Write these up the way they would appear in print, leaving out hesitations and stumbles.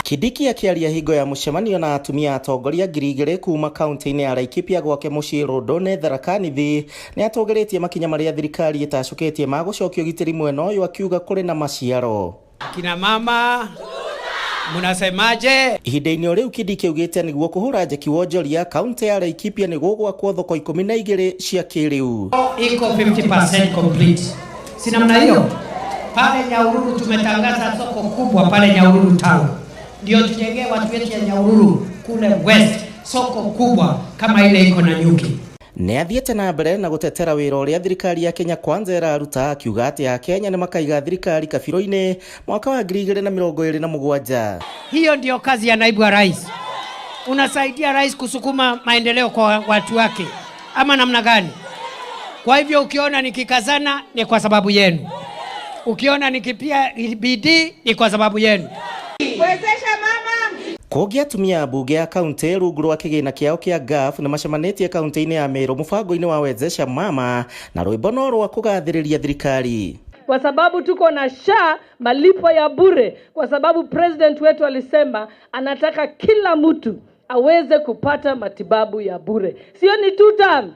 Kindiki akĩaria hingo ya mũcemanio na atumia atongoria 2000 kuma kaunti-inĩ ya Laikipia gwake mũciĩ Rũndũ Tharaka Nithi nĩ atũgĩrĩtie makinya marĩa thirikari ĩtacũkĩtie ma gũcokia ũgitĩri mwena ũyũ, akiuga kũrĩ na maciaro. Kina mama munasemaje? Ihinda-inĩ o rĩu, Kindiki augĩte nĩguo kũhũra njeki wonjoria kaunti ya Laikipia nĩ gũgwakwo thoko 12 cia kĩrĩu. Iko 50% complete, si namna hiyo? Pale Nyahururu tumetangaza soko kubwa pale Nyahururu town, ndio tujengee watu wetu ya Nyahururu kule west soko kubwa kama ile iko Nanyuki. Nĩ athiĩte na mbere na gũtetera wĩra ũrĩa thirikari ya Kenya Kwanza ĩraruta, akiuga atĩ Akenya nĩ makaiga thirikari kabirũ-inĩ mwaka wa 2027. Hiyo ndio kazi ya naibu wa rais. Unasaidia rais kusukuma maendeleo kwa watu wake, ama namna gani? Kwa hivyo ukiona nikikazana ni kwa sababu yenu, ukiona nikitia bidii ni kwa sababu yenu. Wezesha mama. Kũngĩ, atumia a mbunge ya kaunti rungu rwa kĩgĩna kĩao kĩa GAF nĩ macemanĩtie kaunti-inĩ ya Meru mũbango-inĩ wa Wezesha Mama na rwĩmbo no rwa kũgathĩrĩria thirikari. Kwa sababu tuko na SHA, malipo ya bure, kwa sababu president wetu alisema anataka kila mtu aweze kupata matibabu ya bure, sio ni two term.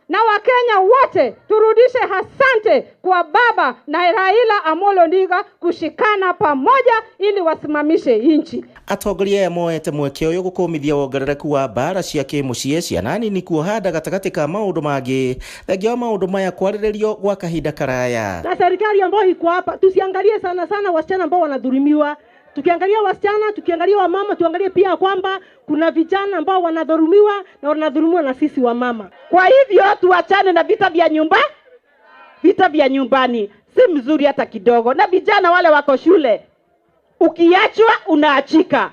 Na Wakenya wote turudishe asante kwa baba na Raila Amolo Odinga kushikana pamoja ili wasimamishe nchi. Atongoria aya moete mweke ũyũ gũkũmithia wongerereku wa mbara cia kĩmũciĩ, ciana nini kuoha nda, gatagatĩ ka maũndũ mangĩ, thengia wa maũndũ maya kwarĩrĩrio gwa kahinda karaya. Na serikali ambayo iko hapa, tusiangalie sana sana wasichana ambao wanadhulumiwa. Tukiangalia wasichana, tukiangalia wamama, tuangalie pia kwamba kuna vijana ambao wanadhulumiwa na wanadhulumiwa na sisi wamama. Kwa hivyo tuachane na vita vya nyumba, vita vya nyumbani si mzuri hata kidogo. Na vijana wale wako shule, ukiachwa unaachika.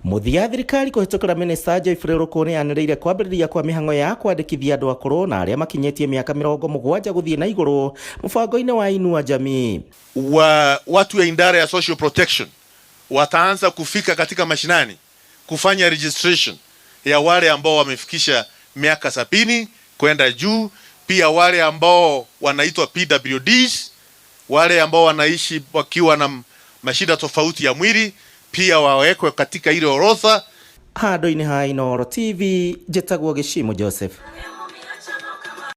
Mũthia, thirikari kũhĩtũkĩra minista Geoffrey Ruku nĩ yanĩrĩire kwambĩrĩria kwa mĩhang'o ya kwandĩkithia andũ akũrũ na arĩa makinyĩtie mĩaka 70 gũthiĩ na igũrũ mũbango-inĩ wa Inua Jamii. Watu ya idara ya social protection wataanza kufika katika mashinani kufanya registration ya wale ambao wamefikisha miaka 70 kwenda juu, pia wale ambao wanaitwa PWDs, wale ambao wanaishi wakiwa na mashida tofauti ya mwili pia wawekwe katika ile orodha. Handũ-inĩ ha Inooro TV, njĩtagwo Gĩcimu Joseph.